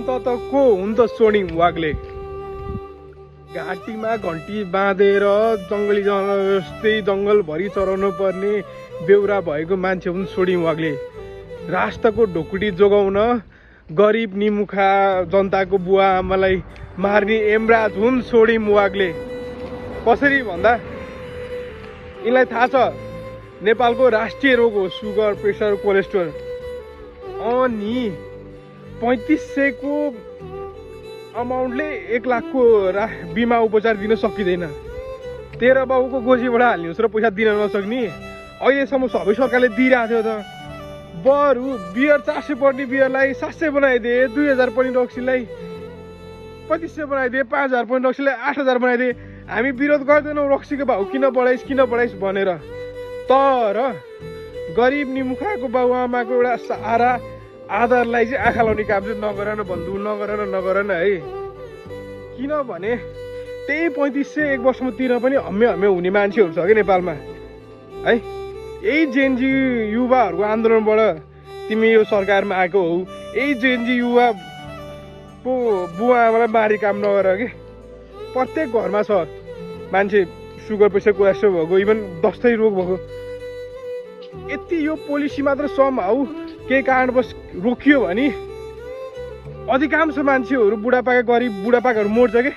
त को हुन् त सोडिङ वाग्ले? घाँटीमा घन्टी बाँधेर जङ्गली जनावर जस्तै जङ्गलभरि चराउनु पर्ने बेउरा भएको मान्छे हुन् सोडिङ वाग्ले। राष्ट्रको ढुकुटी जोगाउन गरिब निमुखा जनताको बुवा आमालाई मार्ने यमराज हुन् सोडिङ वाग्ले। कसरी भन्दा यिनलाई थाहा छ नेपालको राष्ट्रिय रोग हो सुगर, प्रेसर, कोलेस्ट्रोल। अनि 3500 को अमाउन्टले 1 लाखको बिमा उपचार दिन सकिँदैन। तेरो बाबुको गोजीबाट हाल्नुहोस् र पैसा दिन नसक्ने अहिलेसम्म सबै सरकारले दिइरहेको थियो त। बरु बियर 400 पर्ने बियरलाई 700 बनाइदिए, 2000 पर्ने रक्सीलाई 2500 बनाइदिए, 5000 पर्ने रक्सीलाई 8000 बनाइदिए। हामी विरोध गर्दैनौँ रक्सीको भाउ किन बढाइस् भनेर। तर गरिब निमुखाको बाबुआमाको एउटा सहारा आधारलाई चाहिँ आँखा लाउने काम चाहिँ नगर न बन्धु, नगर न है। किनभने त्यही 3500 1 वर्षमा तिर्न पनि हम्मे हुने मान्छेहरू छ क्या नेपालमा है। यही जेएनजी युवाहरूको आन्दोलनबाट तिमी यो सरकारमा आएको हौ। यही जेएनजी युवाको बुवा आमालाई मारी काम नगर कि। प्रत्येक घरमा छ मान्छे सुगर, प्रेसर, कोलेस्ट्रोल भएको, इभन दस्तै रोग भएको। यति यो पोलिसी मात्र समहाउ केही कारणवश रोकियो भने अधिकांश मान्छेहरू बुढापाका गरिब बुढापाकाहरू मर्छ कि।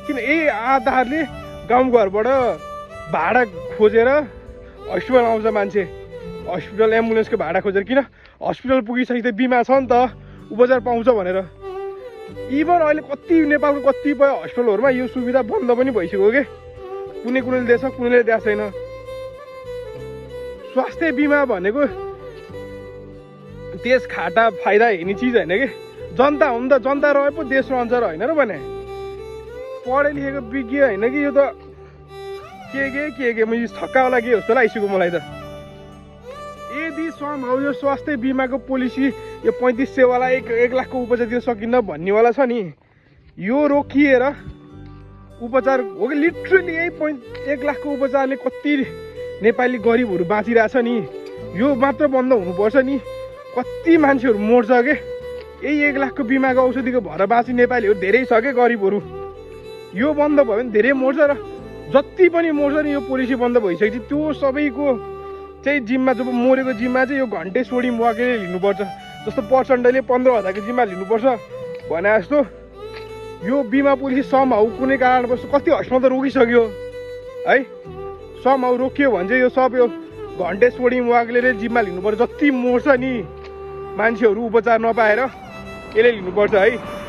किन यही आधारले गाउँघरबाट भाडा खोजेर हस्पिटल आउँछ मान्छे। हस्पिटल एम्बुलेन्सको भाडा खोजेर, किन हस्पिटल पुगिसकेपछि त बिमा छ नि त, उपचार पाउँछ भनेर। इभन अहिले कति नेपालको कतिपय हस्पिटलहरूमा यो सुविधा बन्द पनि भइसक्यो कि। कुनैले दिएछ, कुनैले दिएको छैन। स्वास्थ्य बिमा भनेको देश खाटा फाइदा हेर्ने चिज होइन कि। जनता हो नि त, जनता रहे पो देश रहन्छ र होइन र भने। पढे लेखेको विज्ञ होइन कि यो त के म छक्कावाला के जस्तो लागिसक्यो मलाई त। यदि समहाउ यो स्वास्थ्य बिमाको पोलिसी यो 3500 वाला 1 लाखको उपचार दिन सकिन्न भन्नेवाला छ नि, यो रोकिएर उपचार हो कि लिटरली यही 1 लाखको उपचारले कति नेपाली गरिबहरू बाँचिरहेछ नि। यो मात्र बन्द हुनुपर्छ नि। कति मान्छेहरू मर्छ के यही 1 लाखको बिमाको औषधिको भएर बाँच्ने नेपालीहरू धेरै छ क्या गरिबहरू। यो बन्द भयो भने धेरै मर्छ र जति पनि मर्छ नि यो पोलिसी बन्द भइसकेपछि त्यो सबैको चाहिँ जिम्मा, जब मरेको जिम्मा चाहिँ यो घन्टे सोडिङ वाग्लेले लिनुपर्छ। जस्तो प्रचण्डले 15,000 को जिम्मा लिनुपर्छ भने जस्तो यो बिमा पोलिसी समहाउ कुनै कारणवश कति हस्पिटल त रोकिसक्यो है। समहाउ रोकियो भने चाहिँ यो सब यो घन्टे सोडिङ वाग्लेले जिम्मा लिनुपर्छ। जति मर्छ नि मान्छेहरू उपचार नपाएर यसले लिनुपर्छ है।